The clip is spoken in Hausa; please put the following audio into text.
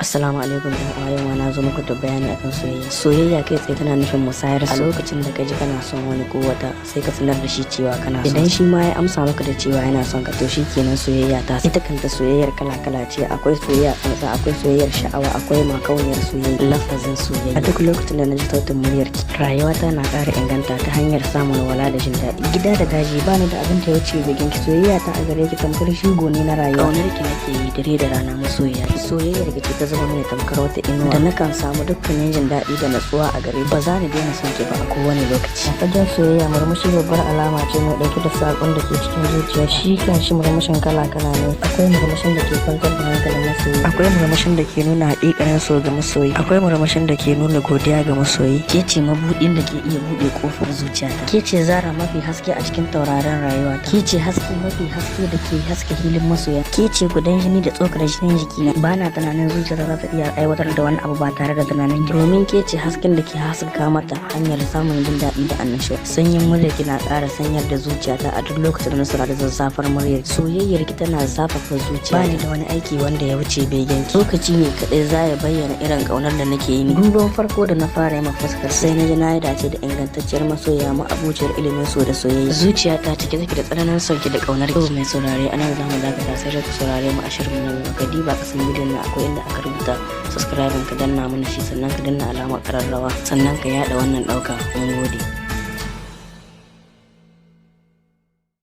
Assalamu alaikum ɗan uwa. Yau ma na zo muku da bayani akan soyayya. Soyayya kai tsaye tana nufin musayar. A lokacin da ka ji kana son wani ko wata, sai ka sanar da shi cewa kana son. Idan shi ma ya amsa maka da cewa yana son ka, to shi kenan soyayya ta. Ita kanta soyayyar kala kala ce: akwai soyayya tsantsa, akwai soyayyar sha'awa, akwai makauniyar soyayya. Lafazin soyayya: a duk lokacin da na ji sautin muryar ki, rayuwata na ƙara inganta ta hanyar samun walwala da jin daɗi. Gida da daji, bani da abin da ya wuce begen ki. Soyayya ta a gare ki tamkar shigo ne na rayuwa. Ƙaunar ki nake yi dare da rana, masoyiya. Soyayyar ki ce ta zama mini tamkar wata inuwa da nakan samu dukkanin jin daɗi da natsuwa a gare. Ba za ni daina son ki ba a kowane lokaci. A fagen soyayya, murmushi babbar alama ce mai ɗauke da saƙon da ke cikin zuciya. Shi kan shi murmushin kala-kala ne. Akwai murmushin da ke kwantar da hankalin masoyi. Akwai murmushin da ke nuna haƙiƙanin so ga masoyi. Akwai murmushin da ke nuna godiya ga masoyi. Ke ce mabuɗin da ke iya buɗe ƙofar zuciyata. Ke ce zara mafi haske a cikin tauraron rayuwata. Ke ce haske mafi haske da ke haske hilin masoya. Ke ce gudan jini da tsokar jinin jikina. Bana tunanin zuciyata za ta iya aiwatar da wani abu ba tare da tunanin ki, domin ke ce hasken da ke haskaka mata hanyar samun jin daɗi da annashuwa. Sanyin muryar ki na ƙara sanyar da zuciyata a duk lokacin da na saurari zazzafar muryar. Soyayyar ki tana zafafa zuciya. Bani da wani aiki wanda ya wuce begen ki. Lokaci ne kaɗai za ya bayyana irin ƙaunar da nake yi. Duban farko da na fara yi ma fuskar, sai na ji na yi dace da ingantacciyar masoya ma abuciyar ilimin so da soyayya. Zuciyata cike take da tsananin son ki da ƙaunar ki. Mai saurare, anan za mu dakata, sai da ku saurare mu a shirin na gaba. Ka diba kasan bidiyon na, akwai inda aka rubuta subscribe, ka danna mana shi, sannan ka danna alamar ƙararrawa, sannan ka yada wannan ɗauka. Mun gode.